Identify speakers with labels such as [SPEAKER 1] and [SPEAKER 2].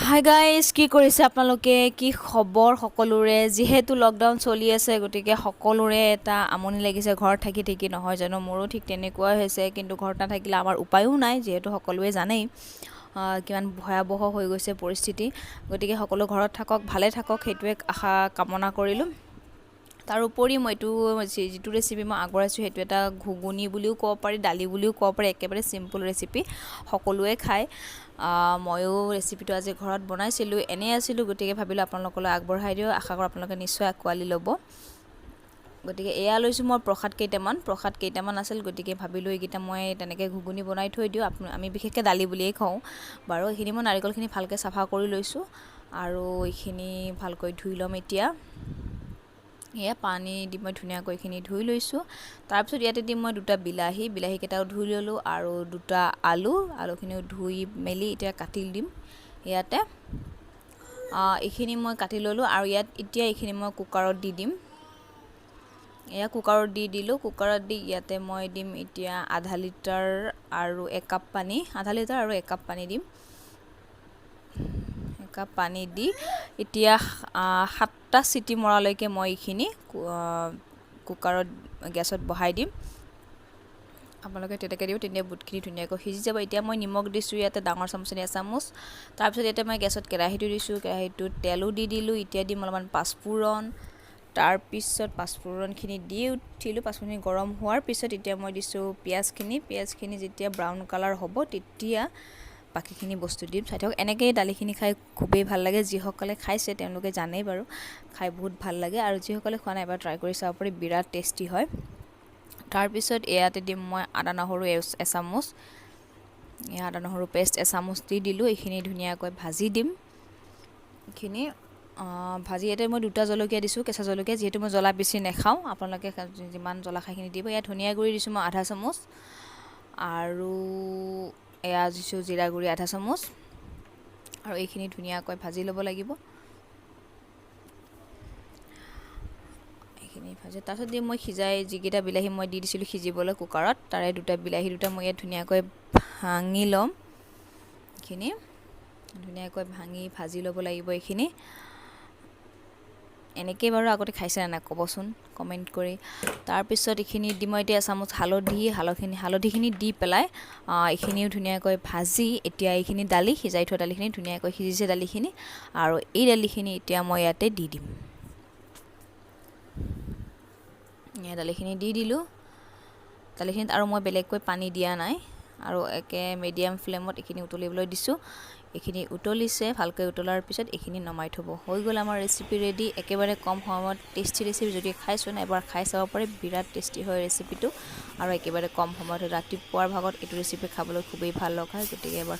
[SPEAKER 1] Hi guys, কি কৰিছে আপোনালোকে? কি খবৰ সকলোৰে? যিহেতু লকডাউন চলি আছে, গতিকে সকলোৰে এটা আমনি লাগিছে ঘৰত থাকি থাকি, নহয় জানো? মোৰো ঠিক তেনেকুৱাই হৈছে। কিন্তু ঘৰত নাথাকিলে আমাৰ উপায়ো নাই, যিহেতু সকলোৱে জানেই কিমান ভয়াৱহ হৈ গৈছে পৰিস্থিতি। গতিকে সকলো ঘৰত থাকক, ভালে থাকক, সেইটোৱে আশা কামনা কৰিলোঁ। তাৰোপৰি মই এইটো যিটো ৰেচিপি মই আগবঢ়াইছোঁ, সেইটো এটা ঘুগুনি বুলিও ক'ব পাৰি, দালি বুলিও ক'ব পাৰি। একেবাৰে চিম্পুল ৰেচিপি, সকলোৱে খায়। ময়ো ৰেচিপিটো আজি ঘৰত বনাইছিলোঁ, এনেই আছিলোঁ, গতিকে ভাবিলোঁ আপোনালোকলৈ আগবঢ়াই দিওঁ। আশা কৰোঁ আপোনালোকে নিশ্চয় আঁকোৱালি ল'ব। গতিকে এয়া লৈছোঁ মই প্ৰসাদ কেইটামান। প্ৰসাদ কেইটামান আছিল, গতিকে ভাবিলোঁ এইকেইটা মই তেনেকৈ ঘুগুনি বনাই থৈ দিওঁ। আমি বিশেষকৈ দালি বুলিয়েই কওঁ বাৰু। এইখিনি মই নাৰিকলখিনি ভালকৈ চাফা কৰি লৈছোঁ আৰু এইখিনি ভালকৈ ধুই ল'ম এতিয়া। এয়া পানী দি মই ধুনীয়াকৈ এইখিনি ধুই লৈছোঁ। তাৰপিছত ইয়াতে দিম মই দুটা বিলাহী। বিলাহীকেইটাও ধুই ল'লোঁ আৰু দুটা আলু, আলুখিনিও ধুই মেলি এতিয়া কাটি দিম ইয়াতে। এইখিনি মই কাটি ল'লোঁ আৰু ইয়াত এতিয়া এইখিনি মই কুকাৰত দি দিম। এয়া কুকাৰত দি দিলোঁ। কুকাৰত দি ইয়াতে মই দিম এতিয়া আধা লিটাৰ আৰু একাপ পানী। আধা লিটাৰ আৰু একাপ পানী দিম। একাপ পানী দি এতিয়া 7টা চিটি মৰালৈকে মই এইখিনি কুকাৰত গেছত বহাই দিম। আপোনালোকে তেনেকৈ দিব, তেতিয়া বুটখিনি ধুনীয়াকৈ সিজি যাব। এতিয়া মই নিমখ দিছোঁ ইয়াতে ডাঙৰ চামুচেৰে এচামুচ। তাৰপিছত ইয়াতে মই গেছত কেৰাহীটো দিছোঁ, কেৰাহীটোত তেলো দি দিলোঁ। এতিয়া দিম অলপমান পাঁচফোৰণ। তাৰপিছত পাঁচফোৰণখিনি দি উঠিলোঁ। পাঁচফোৰণখিনি গৰম হোৱাৰ পিছত এতিয়া মই দিছোঁ পিঁয়াজখিনি। পিঁয়াজখিনি যেতিয়া ব্ৰাউন কালাৰ হ'ব, তেতিয়া বাকীখিনি বস্তু দিম। চাই থাকক, এনেকৈয়ে দালিখিনি খাই খুবেই ভাল লাগে। যিসকলে খাইছে তেওঁলোকে জানেই বাৰু, খাই বহুত ভাল লাগে। আৰু যিসকলে খোৱা নাই, এবাৰ ট্ৰাই কৰি চাব পাৰি, বিৰাট টেষ্টি হয়। তাৰপিছত ইয়াতে দিম মই আদা নহৰু এচামুচ। এয়া আদা নহৰু পেষ্ট এচামুচ দি দিলোঁ। এইখিনি ধুনীয়াকৈ ভাজি দিম। এইখিনি ভাজি ইয়াতে মই দুটা জলকীয়া দিছোঁ, কেঁচা জলকীয়া, যিহেতু মই জ্বলা বেছি নাখাওঁ। আপোনালোকে যিমান জ্বলা খায় সেইখিনি দিব। ইয়াত ধনিয়া গুড়ি দিছোঁ মই আধা চামুচ আৰু এয়া দিছোঁ জিৰা গুড়ি আধা চামুচ। আৰু এইখিনি ধুনীয়াকৈ ভাজি ল'ব লাগিব। এইখিনি ভাজি তাৰপিছত দি মই সিজাই যিকেইটা বিলাহী মই দি দিছিলোঁ সিজিবলৈ কুকাৰত, তাৰে দুটা বিলাহী দুটা মই ইয়াত ধুনীয়াকৈ ভাঙি ল'ম। এইখিনি ধুনীয়াকৈ ভাঙি ভাজি ল'ব লাগিব এইখিনি। এনেকেই বাৰু আগতে খাইছে নাই ক'বচোন কমেণ্ট কৰি। তাৰপিছত এইখিনি দি মই এতিয়া এচামুচ হালধি, হালধিখিনি দি পেলাই এইখিনিও ধুনীয়াকৈ ভাজি এতিয়া এইখিনি দালি, সিজাই থোৱা দালিখিনি ধুনীয়াকৈ সিজিছে দালিখিনি, আৰু এই দালিখিনি এতিয়া মই ইয়াতে দি দিম। দালিখিনি দি দিলোঁ। দালিখিনিত আৰু মই বেলেগকৈ পানী দিয়া নাই আৰু একে মিডিয়াম ফ্লেমত এইখিনি উতলিবলৈ দিছোঁ। এইখিনি উতলিছে, ভালকৈ উতলাৰ পিছত এইখিনি নমাই থ'ব। হৈ গ'ল আমাৰ ৰেচিপি ৰেডি। একেবাৰে কম সময়ত টেষ্টি ৰেচিপি। যদি খাইছোঁ নাই, এবাৰ খাই চাব পাৰে, বিৰাট টেষ্টি হয় ৰেচিপিটো আৰু একেবাৰে কম সময়ত ৰাতিপুৱাৰ ভাগত এইটো ৰেচিপি খাবলৈ খুবেই ভাল লগা হয়। গতিকে এবাৰ